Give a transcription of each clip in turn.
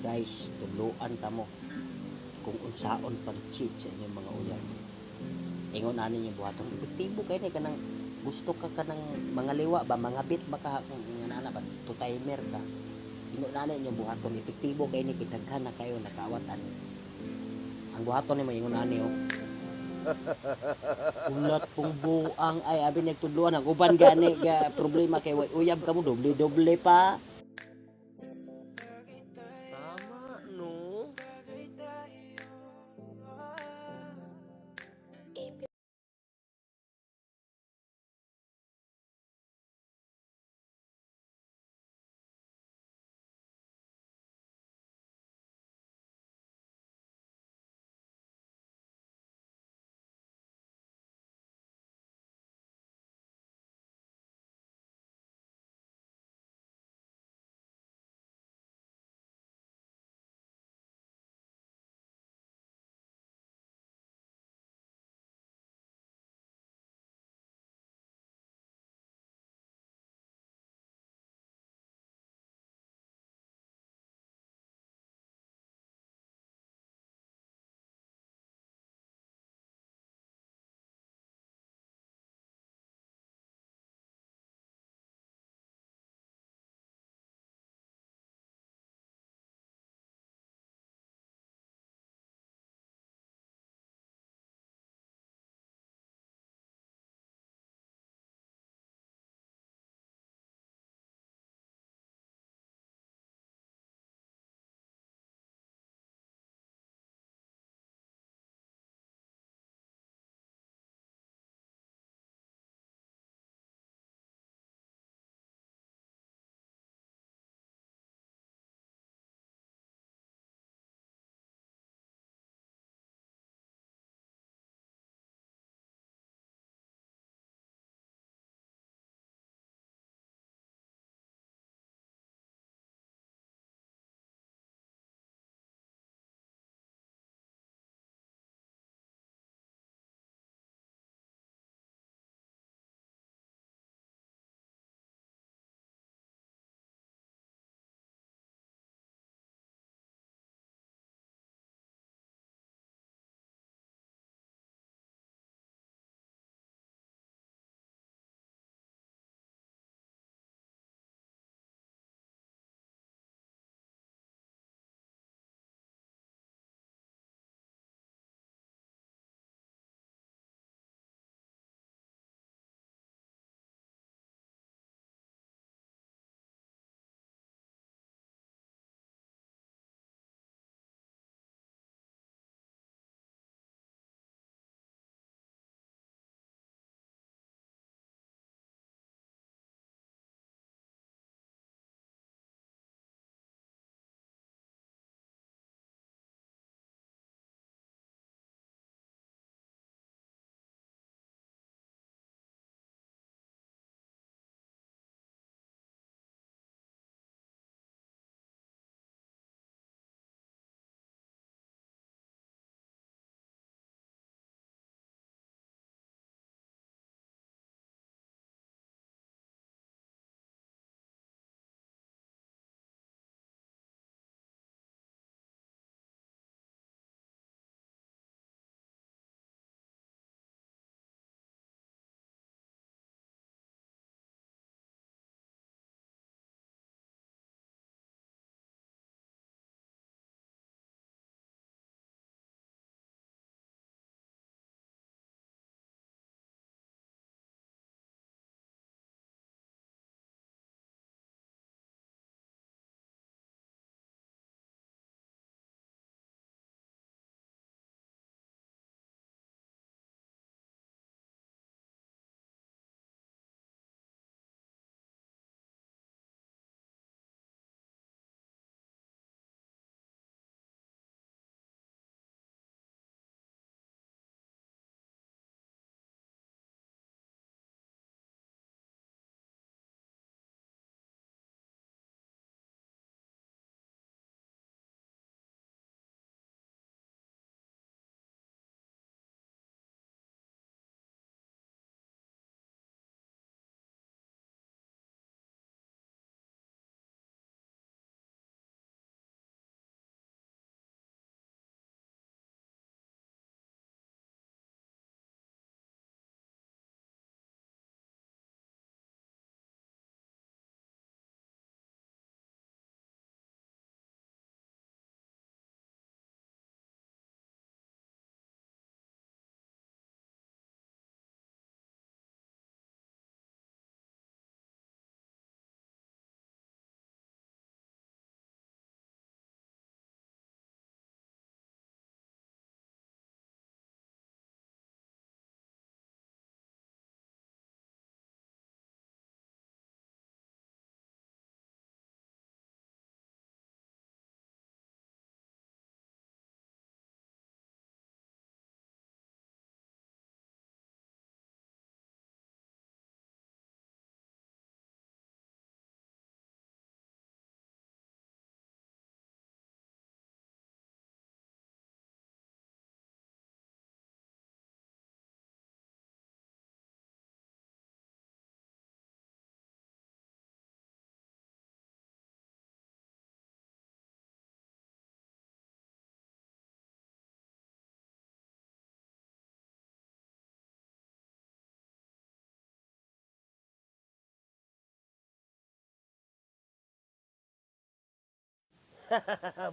Guys, tudloan ta mo kung unsaon pag-cheat sa inyong mga uyab. Ingon ani inyong buhaton. Epektibo kay ni, kanang gusto ka kanang mga liwa ba, mga bit ba ka, kung ingon ana ba, to timer ka. Ingon ani inyong buhaton, epektibo kay ni, kay daghan na kayo nakaawat ani. Ang buhaton nimo, ingon ani oh. Ulat pong buang ay abi nagtudloan ang uban gani ga problema kay way uyab kamo, doble doble pa. Tama, no?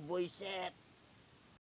Buisit.